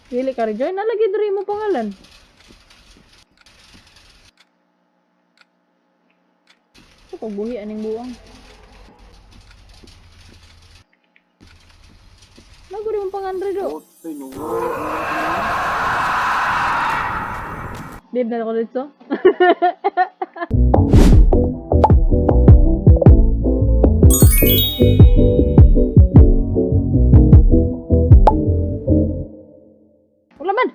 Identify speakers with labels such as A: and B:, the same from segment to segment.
A: Dili ka rejoin. Nalagi diri mo pangalan. Ito pagbuhi aning buwang. Nago rin mong pangalan do.
B: Otoy, no.
A: Babe, na ako dito. Wala man!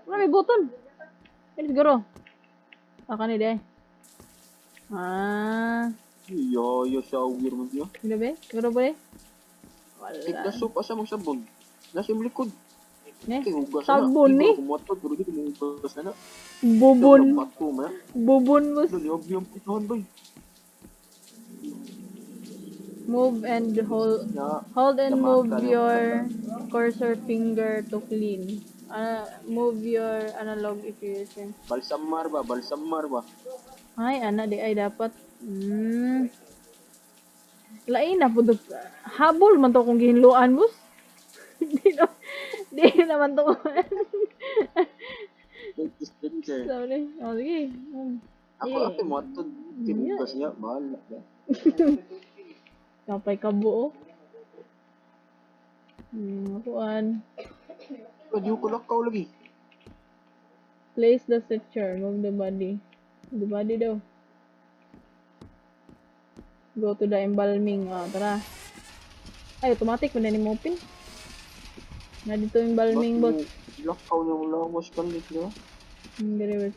A: Wala may button. Ano siguro? Baka ni day. Ah,
B: Yo, yo, shower man siya.
A: grabe? Siguro ba eh?
B: Take
A: Wala.
B: the soap, asa mong sabon? Nasa imong likod.
A: Ne?
B: Kay hugas na.
A: Sabon
B: Di
A: ni?
B: ko kumuhatod, pero di ko muhugas na na.
A: Bubon.
B: Bato, man.
A: Bubon mo.
B: Ano, niyog yung pitohan, boy.
A: Move and hold.
B: Na,
A: Hold and move
B: Tama ka, no?
A: your cursor finger to clean. Ah, move your analog if you're using.
B: Balsamar ba? Balsamar ba?
A: Ay, ana di ay dapat. Lain na pud habol man to kung gihinluan, boss. Di na, di naman to.
B: Take this picture.
A: Sorry. Oh, sige.
B: Ako,
A: Yeah.
B: ate mo, atod. Tinugas niya, bahala ka.
A: Kapay kabuo. Kuan.
B: Pwede ko lakaw lagi.
A: Place the suture. Move the body. The body daw. Go to the embalming. Ah, tara. Ay, automatic. Pwede ni mo open. Na dito embalming boss.
B: Lakaw niya mo lawas kalit niya.
A: Hindi rin.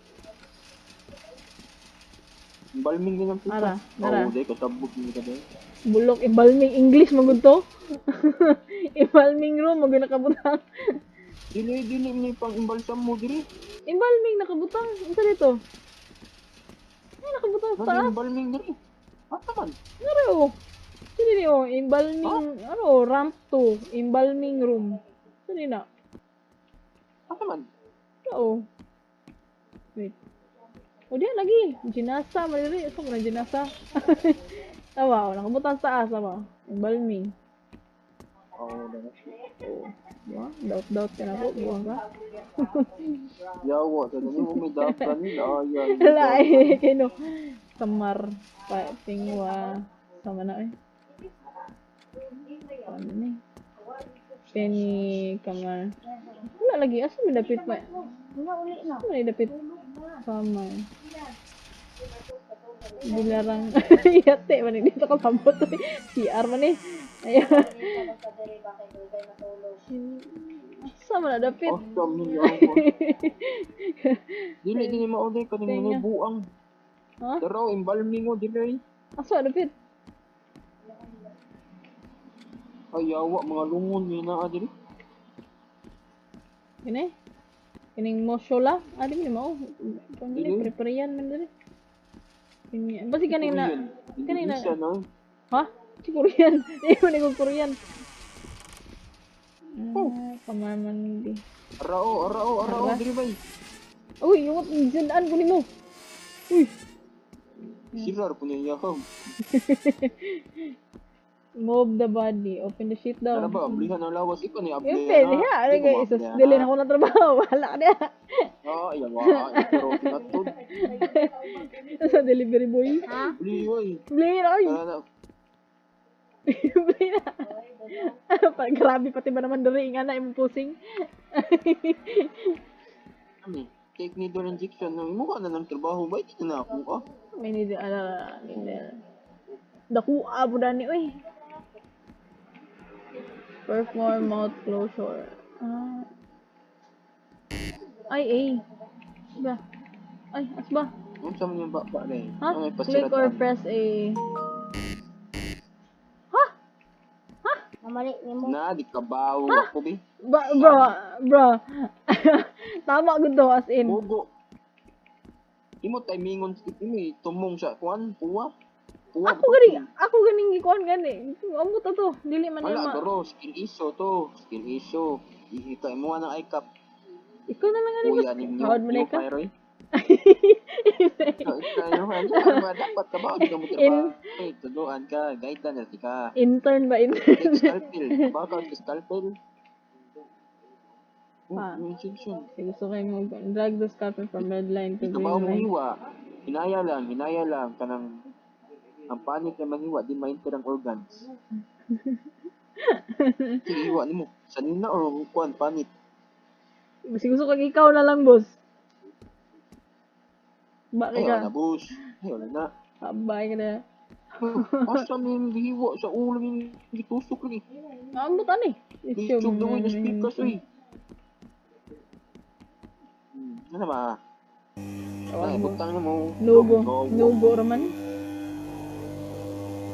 B: Balming din ang puta.
A: Ara, ara.
B: Oo, dahil kasabot niya ka dahil.
A: Bulok, embalming English magud to. Embalming room, magud nakabutang.
B: Dili, dili ni pang imbalsam mo, dili.
A: Embalming nakabutang. Unsa dito? Ay, nakabutang sa
B: Nasa
A: taas.
B: embalming dili. Asa man?
A: Ano oh? Sino ni oh? Embalming, ano, ramp 2, embalming room. Sino na?
B: Asa man?
A: Oo. Wait. O diyan lagi. Jinasa, maliri. Asa mo na jinasa? Tawa, oh, nakabutang sa taas, tawa. Embalming.
B: Oo, dahil.
A: Oo. Diba? Doubt-doubt ka na po. Buwang ka.
B: Yawa, sa dali mo may dapat nila. Ayan.
A: Wala eh. Kino. Samar. Pa, tingwa. Sama na eh. Ano na eh. Penny Kamar. Wala lagi. Asa may dapit pa? Asa may dapit? Sama. Bilarang. Yate man eh. Dito ka sabot. CR man eh. Ayan. Asa man na dapit?
B: Oh, dami niya. Dili, dili mauday ka ni
A: Tinga.
B: mga buang.
A: Ha?
B: Pero, embalming mo, dili.
A: Asa dapit?
B: Ay, yawa, mga lungon ni na, dili.
A: Kini? Kining Moshola? Ah, di mo mao. Kung dili,
B: Dili.
A: prepare man dili. Kini, basi kaning na, kaning na,
B: Indonesia, no?
A: ha? Si Korean. Di mo ni Korean. Ah, kamarman di.
B: Arao, arao, arao,
A: Ara.
B: dili bay.
A: Uy, yung sundaan ko nimo. Uy,
B: Sirar po niya yahaw.
A: Move the body. Open the sheet daw.
B: Tara ba, ablihan ang lawas. Ikaw ni
A: Yung
B: ablihan
A: pwede ha. Ano
B: Di ko
A: kay isus,
B: maablihan,
A: dili
B: ha?
A: na ako na trabaho. Wala ka niya.
B: Ah, yawa. Pero kinatod.
A: Sa delivery boy.
B: Bli, oy.
A: Bli na, oy.
B: Tara na.
A: Bli na. Ano pa, grabe pati ba naman diri nga na imong pusing.
B: Kami. Take needle injection. No, mukha na ng trabaho ba? Hindi na ako, ah.
A: May need ala needle. Daku po dani oy. Perform mouth closure. Ah. Ay, ay. Ba. Ay, asba.
B: Ano sa mga ba na eh?
A: Ha?
B: Ano, may
A: Click or
B: pasiratan.
A: press A. Ha?
C: Namali ni mo.
B: Na, di ka bawo ako, bi.
A: Ba, bro, bro. Tama gud to as in.
B: Mugo. Imo timingon imo eh, tumong sa kuan, puwa. Puwa.
A: Ako ganing gikuan gani. Amo ta to, dili man
B: Wala,
A: ma.
B: pero skill issue to. Skill issue. Ika imo ng iCap.
A: Ikaw na lang gani
B: Kuya
A: boss.
B: ninyo.
A: Hawad mo na ka.
B: Pyroy. Dapat ka ba? Di ka mo trabaho. Eh, tuduan ka. Guideline na ka.
A: Intern ba intern?
B: Take scalpel. Baka ka scalpel. Oh,
A: Ah.
B: yung insertion.
A: Sige, gusto kayo mo drag the scalpel from red line to
B: Di ka
A: green
B: ba
A: line.
B: hiwa? Hinaya lang kanang ang panit na manghiwa di ma-enter ang organs. Sige, hiwa nimo. Sanina or kuan panit?
A: Kasi gusto kag ikaw na lang, boss. Bakit
B: Ay,
A: ka?
B: wala boss. Ay, wala na.
A: Abay ka na.
B: Asa may gihiwa sa ulo yung gitusok lagi.
A: Naambot ani.
B: YouTube na na speakers uy. Ano ba?
A: Tawag
B: Ay,
A: mo.
B: butang na mo.
A: Nugo.
B: Go.
A: Nugo raman.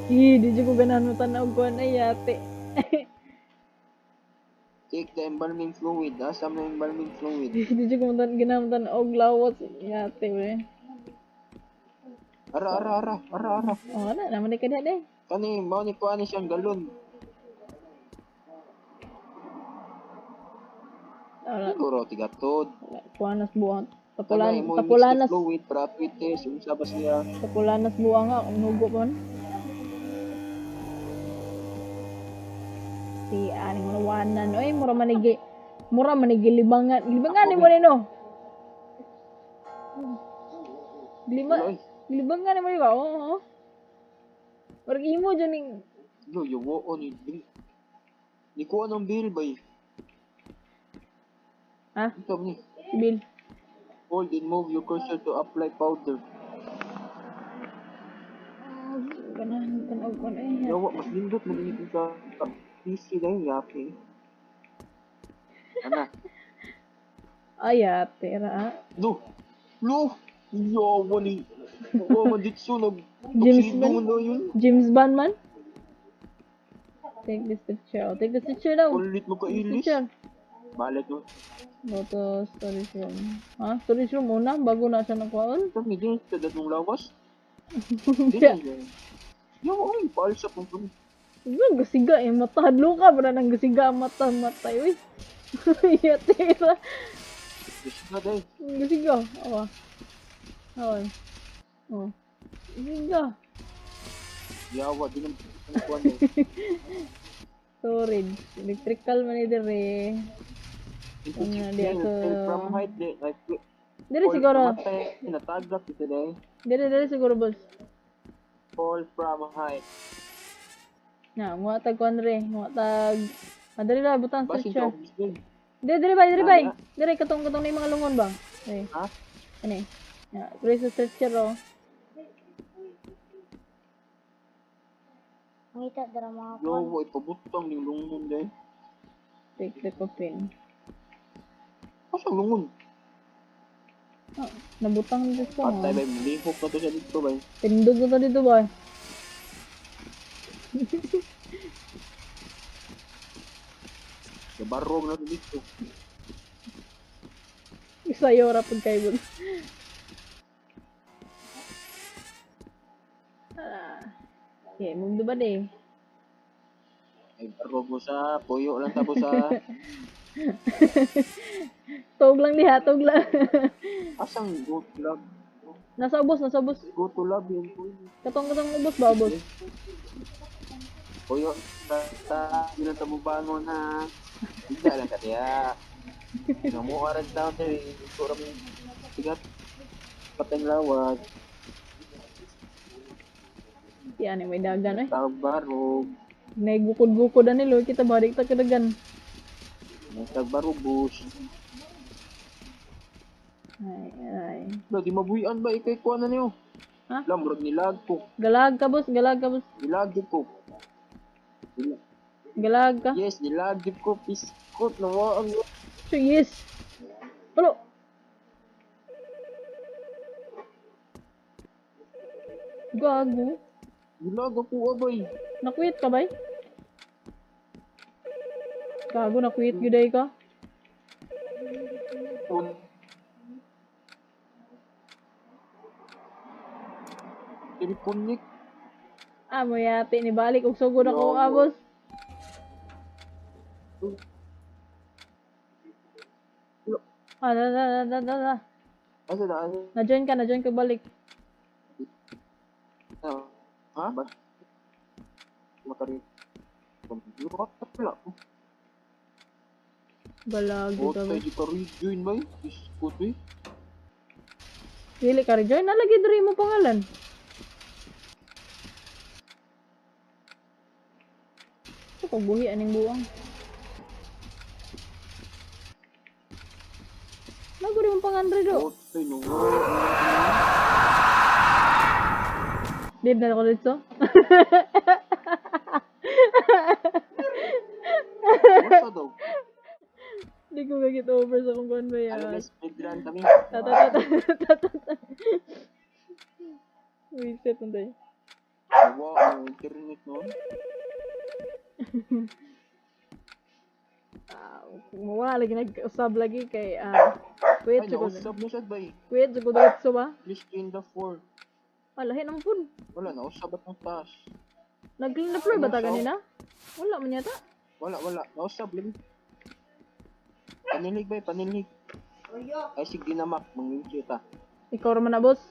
A: Ih, di jud ko ganahan mo tanaw ko ay yate.
B: Take the embalming fluid. Asa mo embalming fluid?
A: Di jud ko mo tan ganahan mo tanaw og lawas yate we.
B: Ara, ara, ara, ara, ara.
A: Oh, ana naman ni kada day.
B: Kani, mao ni kuan ni siyang galon.
A: Wala,
B: Siguro tigatod.
A: wala. Kuanas buang.
B: Kana
A: Tapulan,
B: imo mix the
A: tapulanas,
B: fluid para test unsa ba siya.
A: tapulanas buang nga kung nugo man. Si aning mga oy, mura manigi mura manigi libangan. Libangan ni mo nino. Lima,
B: Uy,
A: libangan ni mo ba? Oo. Oo. Murag imo jud ning
B: lo yuwo ni bill. Ni kuan ang bill bay.
A: Ha?
B: Ito ni.
A: Bill.
B: Hold and move your cursor to apply powder.
A: Ah, ganahan tanaw ko na eh.
B: Yawa, mas lindot mo din sa PC na yun, yapi. Ana.
A: Ay, ate, ra. Ah.
B: No! No! Yawa ni. Wa man ditso nag
A: James
B: tuxedo
A: Bond?
B: na yun.
A: James Bond man? Take this picture. Oh, take this picture daw.
B: Ulit mo
A: Take this
B: kailis.
A: picture.
B: Balik mo.
A: Go to storage room. Ha? Storage room muna bago na siya nakuhaan.
B: Ito ni din sa mong lawas. Di na. Yawa ay, palsa kung kung.
A: Ang gasiga eh. Mata. Hadlo ka. Para nang gasiga ang mata. Matay. Uy. Yatira.
B: Diyos na dahil.
A: Ang gasiga. Awa. Awa. Oh. Gasiga.
B: Yawa, di naman ang kuwan eh.
A: Storage. Electrical man ni dire. Ano, di ako-
B: From height, di. Like,
A: Dire siguro.
B: Matay, natagak ito dahil.
A: Dire, dire siguro, boss.
B: Fall from height.
A: Na, muha tag kuan re, muha tag. Ah, diri ra butang
B: Basin
A: stretcher.
B: sa office din.
A: Dire dire bay, dire bay.
B: Ah,
A: Dire katong katong na yung mga lungon ba? Ay,
B: Ha?
A: ani. Na, dire sa stretcher oh.
C: Mangita dara mga kuan.
B: Yawa, ipabutang yung lungon dahil.
A: Take the coffin.
B: Asa lungon?
A: Ah, nabutang dito sa.
B: Patay ba, lihok na to siya dito ba?
A: Tindog na to dito ba?
B: Gabarog na to dito.
A: Isayo ra pud kay bud. Ah. Okay, move ba de?
B: Ay, barog mo sa, puyo lang tapos sa,
A: Tog lang diha, tog lang.
B: asang go to lab?
A: Nasa ubos, nasa ubos.
B: Go to lab yun, puyo.
A: Katong katong ubos ba ubos?
B: Puyo, ta, yun ang tamubangon ha. Hindi lang ka diya. Namuha rin down there, ito rin sigat. Pateng lawag,
A: Yan, may dagan eh.
B: tawag barog,
A: Nay gukod-gukod ani lo kita balik ta kadagan.
B: tawag barubus.
A: Ay, ay.
B: Lo, di mabuyan ba ikay kuha na niyo?
A: Ha?
B: Lam, murag nilag ko.
A: Galag ka boss, galag ka boss.
B: Nilag jud ko.
A: Galag ka.
B: Yes, nilag jud ko. Piskot, nawaan mo.
A: So yes. Hello. Gago.
B: Nilag ako, abay.
A: Nakwit ka bay? Gago, nakwit gyud ka.
B: Un. Teleconnect.
A: Ah, mo yati ni balik og sugod ako
B: Gago.
A: ah, boss. Ah, da, da, da, da, da, da.
B: Asa na, asa
A: Na-join ka, na-join ka balik.
B: na. Ha? Ba? Makari. Computer. Wala ko.
A: Balag
B: Oh,
A: ka ba?
B: tayo di ka rejoin ba? Diyos ko to eh.
A: Dili ka rejoin. Nalagi diri mo pangalan. Ito ko buhi aning buwang. Lago rin mong pangan do.
B: Oh, tayo no.
A: Babe, na ako dito.
B: Basta daw.
A: Hindi ko get over sa kung kuan ba yan.
B: Alam na, speedrun kami.
A: Ta ta ta ta ta ta ta. Reset na tayo.
B: Awa, ang internet no.
A: Ah, wala lagi nag-usab lagi kay ah
B: Ay,
A: kuwit sa ko.
B: nausap na siya ba eh.
A: Kuwit sa ko diretso ba?
B: Please clean the floor.
A: Ah, lahi naman pud.
B: Wala, nausap at ang taas.
A: Nag-clean the floor ba ta ganina? Wala man yata.
B: Wala, wala. Nausap lagi. Panilig ba eh, panilig. Ay, sige na, Mac. Manglimpyo ta.
A: Ikaw ra man na, boss.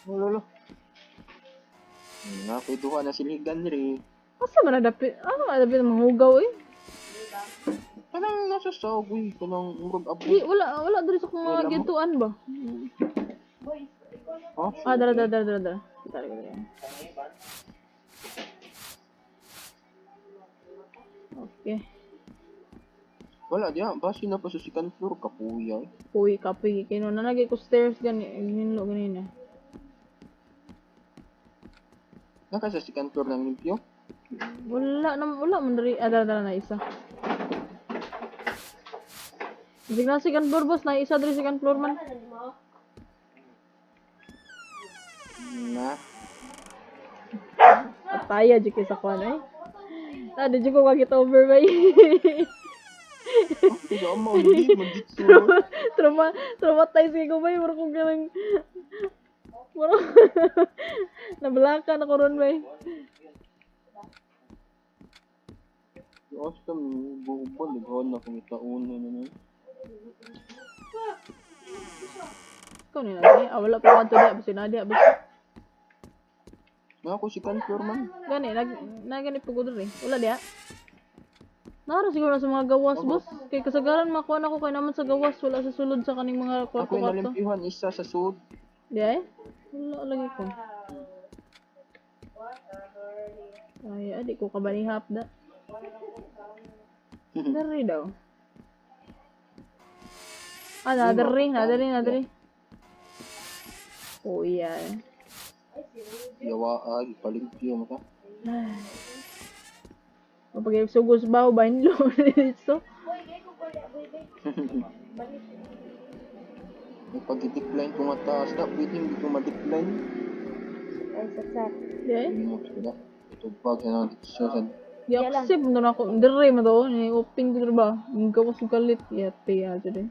B: Wala, wala. Nga, kuituha na siligan rin.
A: Asa man na dapit? Asa man na dapit mahugaw eh?
B: Kanang nasa sawag eh. Kanang murag abo.
A: Di wala wala diri sa akong mga
B: Wala mo?
A: gituan ba?
B: Oh,
A: Ah, dara dara dara dara dara. Kita lagi dara. Okay.
B: Wala diya. Basi na pa sa second floor. Kapuya eh.
A: Uy, kapoy kay no nanagay ko stairs gani ginlo ganina.
B: Naka sa second floor ng limpyo?
A: Wala na wala man diri. Ah, dara dara na isa. Sige na second floor, boss, na isa diri second floor man.
B: Na.
A: Pataya jud kay sa kwan eh. Ah, di jud ko ka-get over bay.
B: Tiga mo, hindi. Mag-jitsu.
A: Trauma, traumatized kay ko bay, mura ko ganang mura nablaka na ko ron bay.
B: Awesome. Bubol. Naghaon na kung itaon na na.
A: Ikaw ni nadi, ah, wala pa ko diya, basta na diya, basta.
B: Na ako second floor man.
A: Gani, nag, na gani po ko diri. Wala diya. Nara siguro na sa mga gawas, boss. Kay kasagaran makuha na ko kay naman sa gawas, wala sa sulod sa kaning mga
B: Ako yung
A: kwarto-kwarto.
B: nalimpyuhan isa sa sud.
A: Di ay? Wala lagi ko. Ay, adi ko kabanihap da. Dari daw. Ah, nadari, nadari, nadari. Oh, yeah.
B: Yawa ay palimpyo mo ka.
A: Mapag sugos ba o bainlo dito?
B: May pag-decline ko nga taas na, pwede hindi ko ma-decline.
C: Ay, saksak.
A: Di ay?
B: Hindi mo sila. Tubag na dito sa
A: Gi-accept mo na ako. Dire mo to. Ni open ko ba? Ang gawas og kalit. Yate yate din.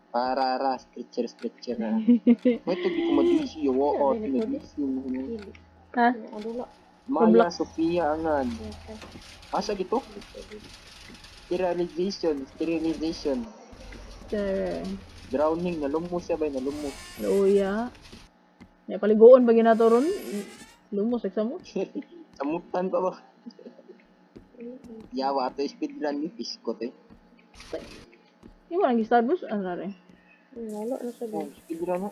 B: Para ra, stretcher, stretcher na. May tubig ko ma-DC, yawa o, tinag-DC mo.
A: Ha?
C: Ang dula.
B: Maya Sofia Angan. Asa gito? Sterilization, sterilization.
A: Sir.
B: Drowning, nalumo siya ba? Nalumo.
A: Luya. Ya paliguon pa ginato ron. Lumos exam mo.
B: Samutan pa ba? Yawa, ato speedrun ni Piskot eh.
A: Yung walang gi-start boss ano na rin.
C: Lalo na siya.
B: Oh, speedrun na.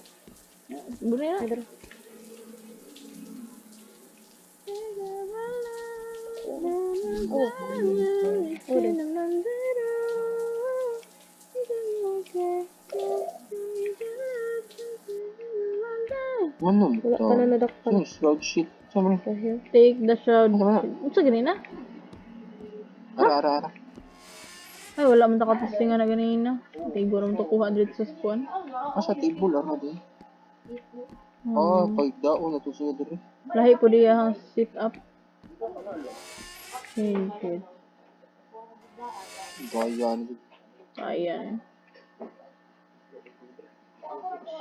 A: Buri na.
C: Ay, dara. Oh.
B: Ano mo
C: Wala
B: to?
C: ka na nadakpan.
B: Yung shroud shit. Sama ni.
C: The hell?
A: Take the shroud.
B: Ano ba?
A: Unsa gani na?
B: Ara, ara, ara.
A: Ay, wala man ta katistingan na ganina. Tigo ra man to kuha dito sa kuan.
B: Ah, sa table, ara din. Ah, pagdaon na to siya diri.
A: Lahi po diya ang sit up. Change it.
B: Gaya ni.
A: Ayan.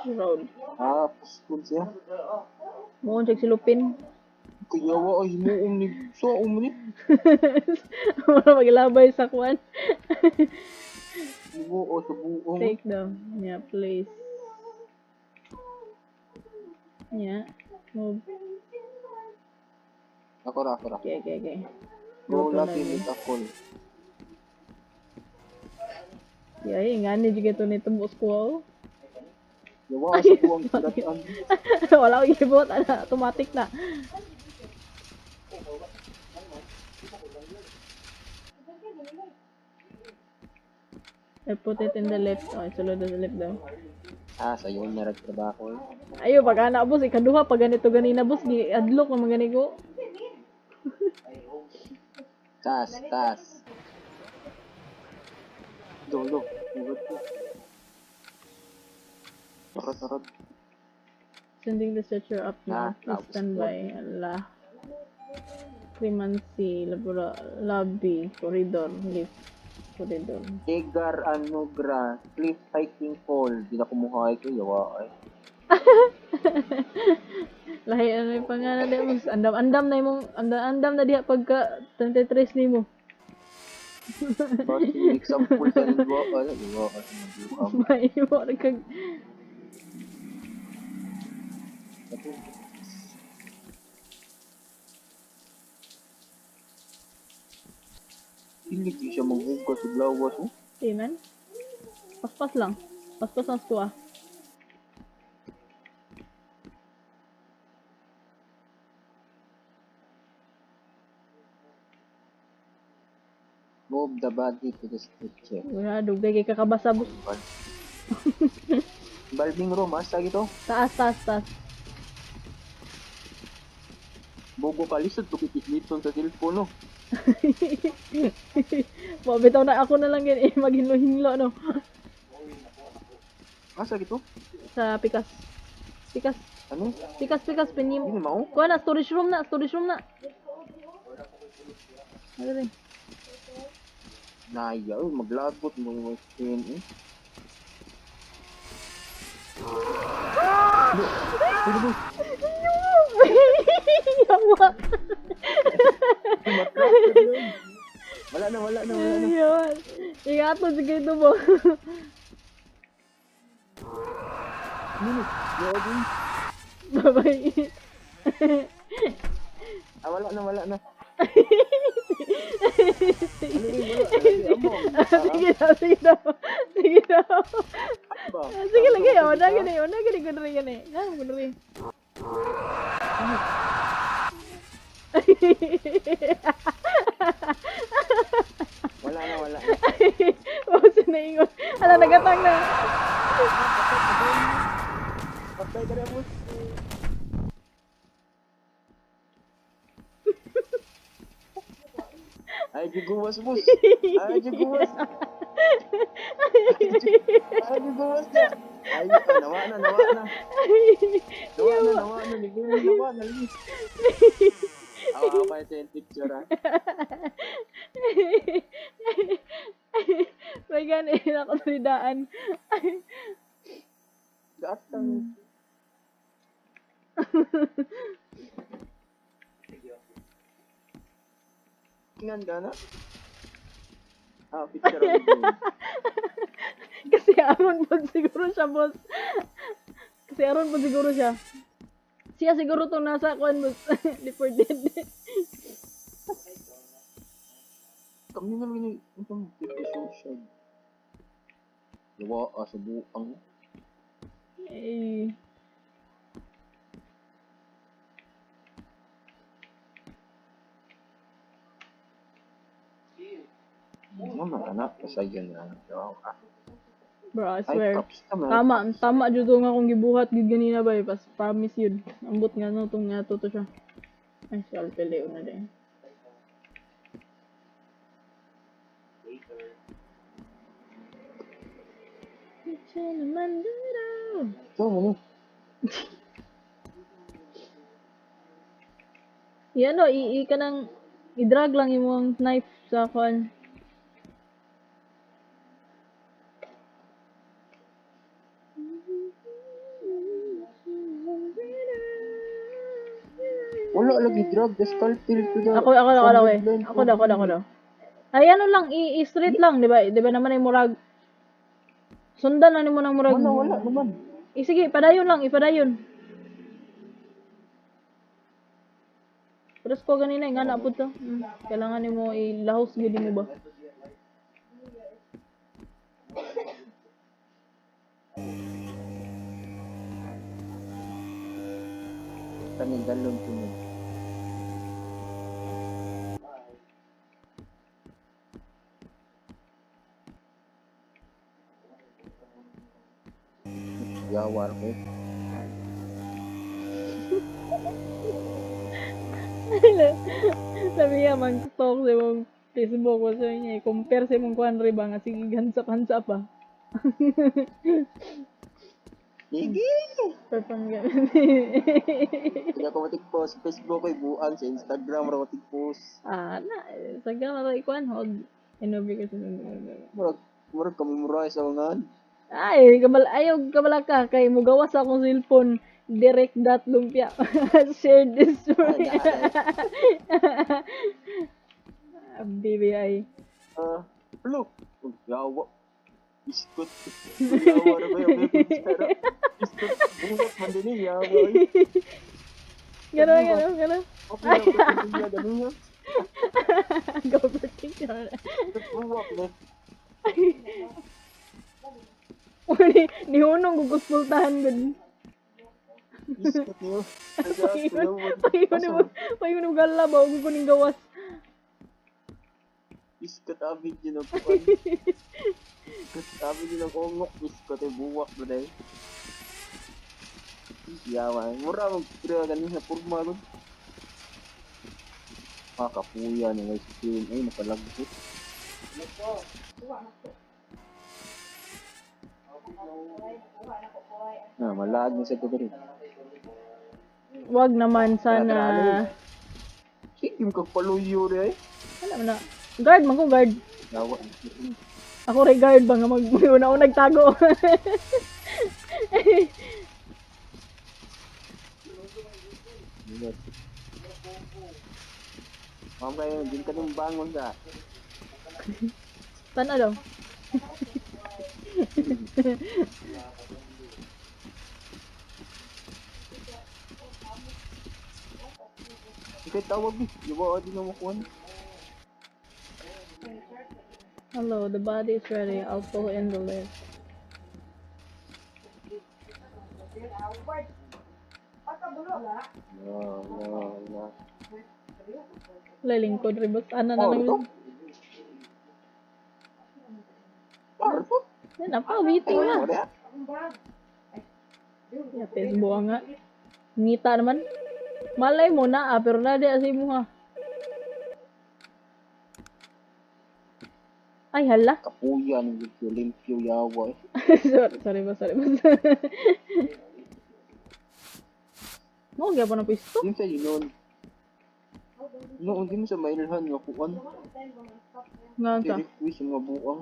A: Shroud.
B: Ah, paskul siya.
A: Muon check silupin.
B: Kaya wa ay mo ni so um ni.
A: Wala maglabay sa kuan.
B: Mo o sa buong.
A: Take them. Yeah, please. Yeah. Move.
B: Ako ra, ako ra.
A: Okay.
B: Go
A: Go to
B: lobby,
A: lobby.
B: make a call.
A: Yay, nga ni jud to ni tubos ko. Oh.
B: Yawa sa buwang kilatan.
A: Wala ko gibot, ana, automatic na. I put it in the left. Okay, sulod na sa left daw.
B: Ah, sa iyo na trabaho eh.
A: Ayo, pag ana, boss, ikaduha, pag ganito ganina, boss, di adlok na mga ko.
B: Taas, taas. Dolo, hugot ko. Tarot, tarot.
A: Sending the stretcher up now.
B: Ah,
A: Please
B: tapos
A: stand by. Allah. Cremancy, lobby, corridor, lift, corridor.
B: Egar Anugra, Cliff Hiking Fall. Di na kumuha ko, yawa ay.
A: Lahi ano yung pangalan di mo. Andam andam na imong andam andam na diha pagka 23 nimo.
B: Bakit yung example sa lingwa? Ano, yawa ka sa mga
A: Mahimo ra kag
B: Hindi di siya maghugas sa lawas. Oh.
A: Amen. Paspas lang. Paspas lang sa tuwa.
B: Move the body to the stretcher.
A: Wala dugay kay kakabasa boss.
B: Balbing room, asa gito?
A: Taas taas taas.
B: Bogo kalisod, tukitisliton sa cellphone, no?
A: Mo bitaw na ako na lang yan eh maghinlo-hinlo no.
B: Asa gito?
A: Sa pikas. Pikas.
B: Ano?
A: Pikas pikas pinim.
B: Hindi mao?
A: Kuha na storage room na, storage room na. Ano rin?
B: Naya, uy, maglagot mo yung screen, eh.
A: Yawa.
B: Wala na, wala na, wala na.
A: Yawa. Ingato sige ito mo.
B: Ano? Yawa
A: Bye-bye.
B: Ah, wala na, wala na. Ano yun, wala. Lagi, amo.
A: Sige na, sige na. Sige na.
B: Ba?
A: Sige lagi, oh, na gani, oh, na gani gani gani. Na gani.
B: Wala na, wala na.
A: Oh, sinaingon. Ala nagatang na.
B: Patay ka na, boss. Ay, giguwas, boss. Ay, giguwas. Ay, giguwas na. Ay, ah, nawa na, nawa na. Nawa na, nawa na. Giguwas, nawa na. Awa ka pa yung picture, ah.
A: May gani na konsolidaan.
B: Gatang. Tingnan ka na. Ah, picture of you.
A: Kasi aron po siguro siya, boss. Kasi aron po siguro siya. Siya siguro tong nasa kuan boss. Left 4 Dead.
B: Kami na lang yun, itong social. Yawa, ah, sa buang.
A: Eh.
B: Ano man, anak, pasayan na. Yawa ka.
A: Bro, I
B: Ay,
A: swear.
B: props naman.
A: Tama, tama jud to nga akong gibuhat gid ganina ba eh. Pas promise yun. Ambot nga no tong nga to siya. Ay, si Alpeleo na din.
B: So, ano?
A: Yan no, i, i ka nang i-drag lang imong knife sa kuan.
B: Wala lagi drug, the scalpel to the...
A: Ako ako daw, ako daw eh.
B: Line
A: Ako daw, ako daw, ako daw. Ay ano lang i, i-straight lang, di ba? Di ba naman ay murag sundan na nimo ng murag.
B: Wala, wala naman.
A: Eh, sige, padayon lang, ipadayon. Pero ko ganina nga na pud to. Kailangan nimo ilahos gyud nimo ba?
B: Kanin dalon ko. Yawar ko.
A: Sabi niya, mag-stalk sa imong Facebook ko sa niya, compare sa imong kuan ba nga sige gansa-kansa pa.
B: Sige!
A: Perform ka.
B: Hindi ako matig-post. Facebook ko'y buang. Sa Instagram, ra matig-post.
A: Ah, na, sa na ikuan hog. Inubi ko sa
B: Murag, murag kamemorize ako nga.
A: Ay, kabal ayaw kabala ka kay mugawas akong cellphone direct dot lumpia. Share this
B: Ay,
A: story.
B: ay.
A: BBI.
B: Ah, hello. Oh, yawa. Iskot. Yawa na ba yung pero iskot. Bungot man din eh, yawa. Eh.
A: Gano, gano, gano.
B: Okay na, okay na, ganun nga.
A: Go picture.
B: Buwak na.
A: Uli, ni hunong guguspultahan gud.
B: Iskot niyo.
A: Paingon paingon mo gala ba og kuning gawas.
B: Iskot abid yun ang kuwan. Iskot abid yun ang ongok. Iskot ay buwak ba dahil. Yawa. Mura mag pero ganun sa purma gud. Ah, kapuya ni ice cream. Ay, nakalagkot. Na, malag na sa diri.
A: Wag naman sana.
B: Sige, kag paluyo ri ay.
A: Wala man na. Guard man ko guard.
B: Yawa.
A: Ako ray guard ba nga mag una ako nagtago.
B: Yes. Ma'am kayo, din ka nung bangon ka.
A: Tana daw.
B: Ikay tawag eh. Yawa din ang makuha.
A: Hello, the body is ready. I'll pull in the lift.
B: No, no, no.
A: Wala lingkod ribot. Ana na
B: Oh,
A: lang.
B: ito? Parto?
A: Yan na pa, waiting na.
B: Wala.
A: Ya, Facebook nga. Ngita naman. Malay mo na ah, pero na di sa imo ha. Ay, hala.
B: Kapuya ng limpyo, limpyo yawa eh.
A: Sorry, sorry ba, sorry ba. Mo gyapon ang pisto.
B: Di mo sa yun. Noon, di mo sa mailhan nga kuan.
A: Nga sa.
B: Request nga buang.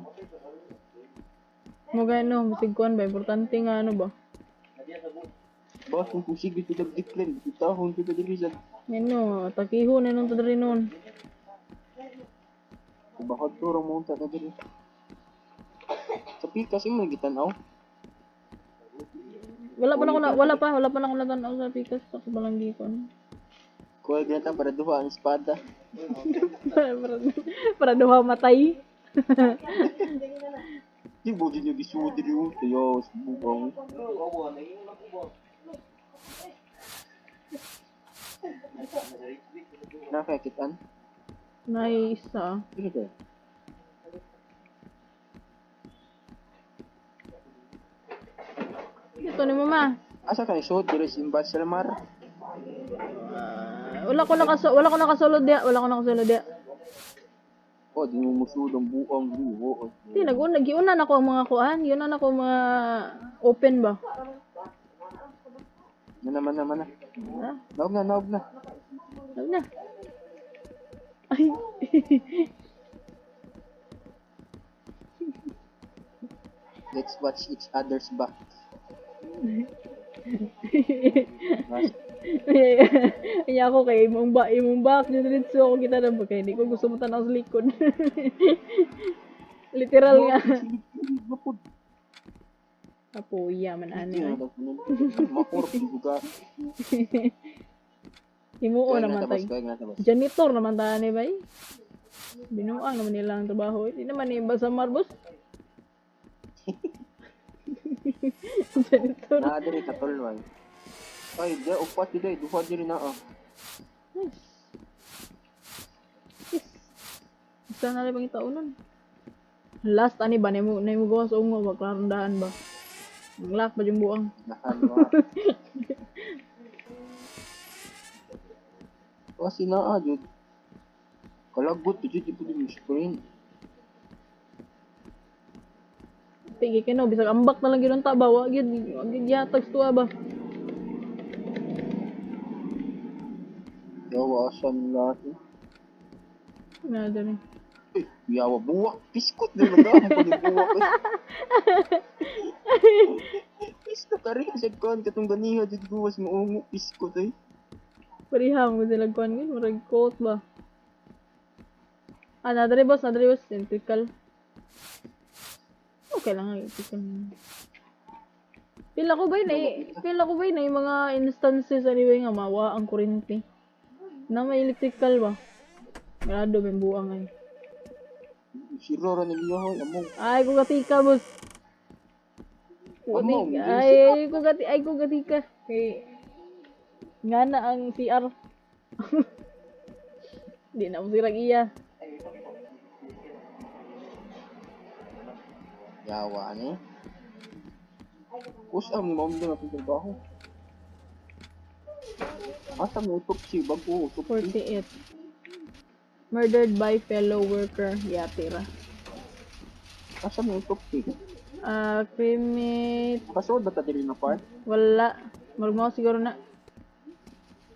A: Mo gano, bisig kuan ba importante nga ano ba?
B: Bas, kung kusig ito nag-decline, itahon kita dili sa
A: Ngano, takiho na nung tadri noon.
B: Bakod to rang munta na dili. Sa pikas mo gitanaw.
A: Wala pa na ako na, wala pa na ako natanaw sa pikas sa kabalang gikon.
B: Kuha ginatang para duha ang espada.
A: Para, para duha matay.
B: Di ba din yung gisudri yung tayo sa buang. Nakakitan?
A: Nice ah.
B: Sige tayo.
A: Ito ni mama.
B: Asa ka ni sud diri sa Imbas Mar?
A: Ah, wala ko nakasulod diya, wala ko nakasulod diya.
B: Oh, di mo musud ang buang buo.
A: Di naguna giuna na ko ang mga kuan, giuna na ko mga open ba.
B: Na naman naman na.
A: Ah,
B: Naog na, naog na.
A: wag na. Ay.
B: Let's watch each other's back. Mas,
A: Kaya ako kay imong back diretso ako kita na ba kay hindi ko gusto mo tanaw sa likod. Literal nga. Kapuya man ani. Ay.
B: Makurap di ka.
A: Himuo
B: Kuwag
A: naman
B: na tabas,
A: tag.
B: kuwag na tabas.
A: Janitor naman ta ni bay. Binuang naman nila ang trabaho. Di naman ni iba sa marbos. Janitor.
B: Naa diri katulway. Ay, di upat di duha diri naa.
A: Nice. Yes. Isa na lang itaunon. Last ani ba nimo nimo gawas ungo ba klarong daan ba? Naglock ba yung buang?
B: Nahanwa. Kasi naa jud. Kalagot jud di pud yung screen.
A: Tige kino bisag ambak na lang gyud ang taba wa gyud wa gyud yatag sa tuwa ba.
B: Yawa asan lahat eh.
A: Na dali.
B: Eh, yawa buwak piskot di ba ko ni buwak. Eh. Piskot ka rin sa kon katong ganiha jud guwas mo ungo piskot eh.
A: Pareha mo sila kuan gyud murag coat ba. Ah, nadali boss, nadali boss, electrical. Okay lang ang electrical. Pila ko ba na yung mga instances anyway nga mawa ang kuryente. Na may electrical ba? Grado may buang ay.
B: Siro ra nila hoy among.
A: Ay, kugatika, boss.
B: Amo,
A: Kugatika. Ay, kugati, ay, kugatika. Kay, nga na ang CR. Di na mo sirag iya.
B: Yawa ni. Usa mo ma'am na atong trabaho. Asa mo autopsy bago autopsy.
A: 48. Murdered by fellow worker. Yatira.
B: Asa mo autopsy?
A: Ah, cremate.
B: Kasuod ba ta diri na part?
A: Wala. Murag mo siguro na.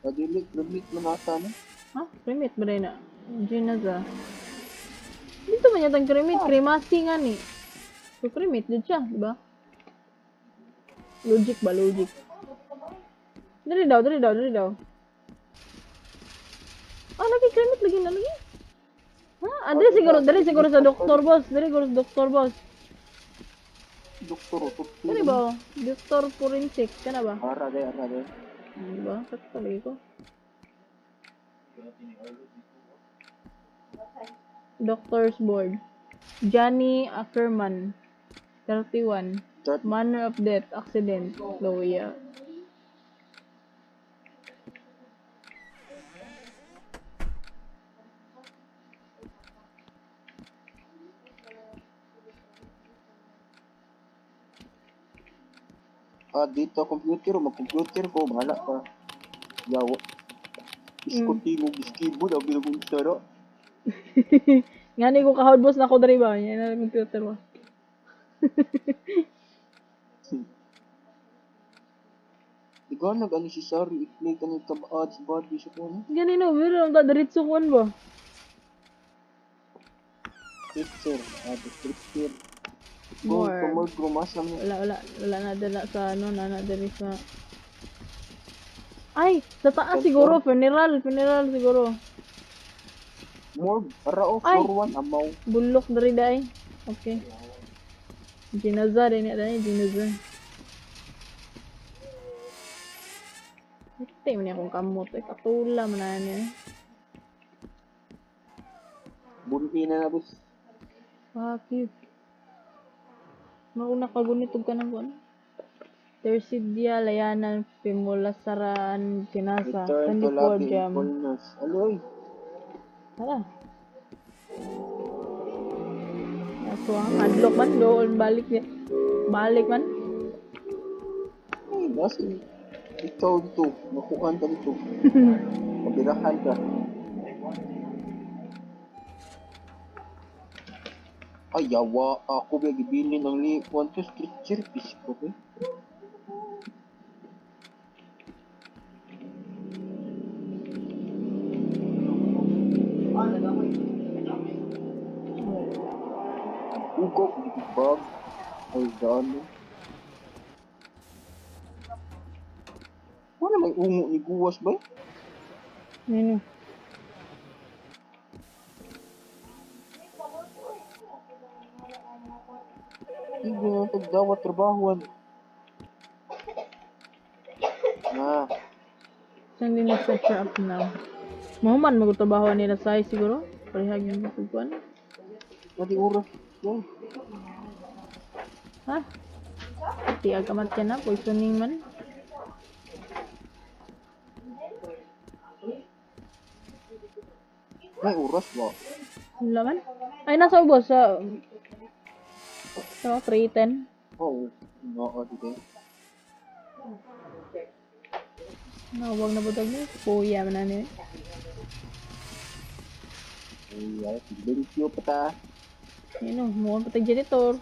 B: Dili cremate man ata no.
A: Ha? Cremate ba rin na? Jinaza. Dito man yatang cremate. Cremasi nga ni. So, cremate dun siya, di ba? Logic ba? Logic. Dali daw, dali daw, dali daw. Ah, lagi cremate, lagi na, lagi. Ha? Ah, dali siguro sa doktor, boss. Dali siguro sa doktor, boss.
B: Doktor autopsy.
A: Dali ba? Doktor forensic, ka na ba?
B: Ara day, ara day.
A: Ah, di ba? Sakto lagi ko. Doctor's Board. Johnny Ackerman, 31.
B: Third
A: Manner of death, accident, Loya.
B: Ah, dito computer, mag-computer ko, bahala ka. Yawa. Iskot tingog iskibod, ang ginagong sara.
A: Nga ni ko kahod boss na ko diri ba? Yan na computer ba?
B: Ikaw nag-ano si Sari, i-play ka ng kabaad sa body sa kuno.
A: Gani no, pero ang ta diretso kuan ba?
B: Picture, ah, description. Go
A: More.
B: to morgue, rumasa mo.
A: Wala wala wala na dala sa ano na na diri sa. Ay, sa taas siguro funeral, funeral siguro.
B: Morgue, para o,
A: Ay!
B: floor 1, amaw.
A: Bulok diri dai. Okay. Jinaza din ya dai, jinaza. Ite man akong kamot ay katula man na niya.
B: Bunti na na, boss.
A: Fuck you. Mauna ka gunitog ka ng kuan. Tersidia Layanan Pimulasaran Jinasa
B: Return to
A: 24
B: lobby in
A: jam.
B: fullness. Aloy,
A: Tara. Ako ang adlok man doon balik niya. Balik man.
B: Ay, nasa ikaw dito, makuhaan ka dito. Pabirahan ka. Ay, yawa, ako ba gibilin ang li 1, 2, 3, 4, pisko ko. Ugok, bag, ay, daan. Wala may ungo ni Guwas ba?
A: Nino.
B: Hindi na tagdawat trabahuan. Na.
A: Sending the stretcher up now. Mahuman magtrabaho nila sa siguro. Parehag yung pagkuan.
B: Pati oras. Oh.
A: Ha? Di agamat yan na, poisoning man.
B: May oras ba?
A: Wala man. Ay, nasa ubos sa... So, 3:10.
B: Oo. Oo, dito.
A: Nawag na butag mo. Kuya man na niya.
B: Ay, ay, thank you pa ta.
A: Yun o, mukhang patag janitor.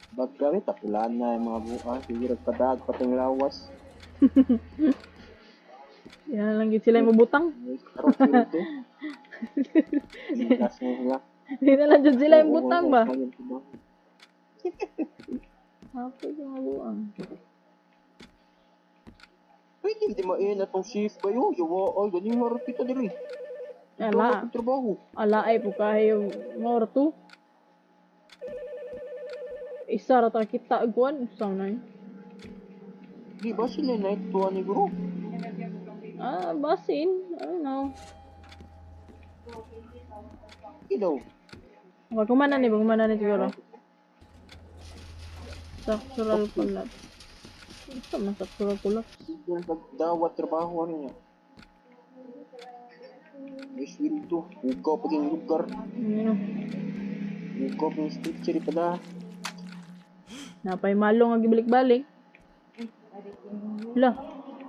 B: Bagkawit, tapulaan na yung mga buka. Siguro padag, patong lawas.
A: Yan lang gid sila yung mabutang.
B: Karong sila ito. Ilas na sila.
A: Hindi na lang dyan sila yung butang ba?
B: Oo.
A: Hapit yung mga buang.
B: Pwede hindi main atong shift ba yun? Yawa, ay, ganyan harap kita diri.
A: Ala.
B: Ang trabaho.
A: Ala ay pukahe yung morto. Isa ra ta kita guan sa na yun.
B: Di ba sila night to ani bro?
A: Ah, basin. I don't know.
B: Di daw.
A: Okay, kumana ni, kumana ni siguro. Structural collapse. Ito man structural collapse.
B: Nagdawat trabaho ano niya. May sweldo. Ugaw pag yung lugar.
A: Ano?
B: Ugaw pag yung stitchery pa na.
A: Napay malo nga gibalik-balik. Lah,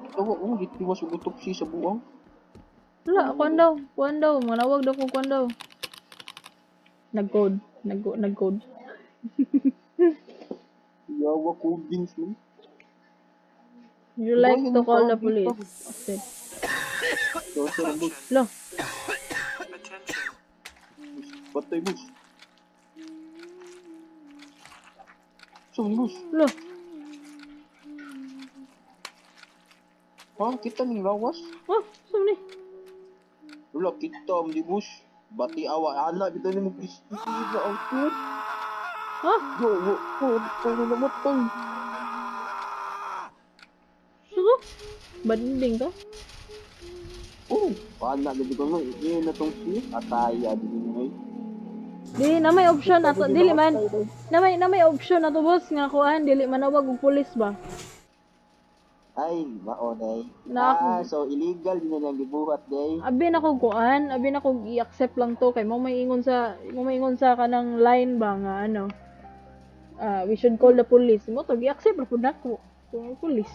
B: Tawa, oh, gitiwas yung autopsy sa buwang.
A: wala, kuan daw, kuan daw, manawag daw kung kuan daw. Nag-code, nag-code.
B: Yawa codings man.
A: You like to call the police. Okay.
B: So, sir, boss.
A: Lah,
B: Patay, boss. So, boss.
A: lah,
B: Ha? Kita ning lawas?
A: oh, saan ni?
B: Wala, kita, hindi, boss. Bati awa, anak, bitaw ni mo na ang tut.
A: Ha?
B: Yo, yo, yo, tayo na namatay.
A: Suko? Banding to?
B: Oh, anak, gabi ko nga, yun na tong si Ataya, di mo ngay.
A: Di na may option ato, dili man. Na may option ato boss nga kuan dili manawag og pulis ba.
B: Ay, maonay.
A: Na-
B: Ah, so illegal din na niyang gibuhat, day.
A: Abi na ko kuan, abi na ko i-accept lang to kay mo may ingon sa kanang line ba nga ano. Ah, we should call the police. Mo to gi-accept ra pud nako. Kung police.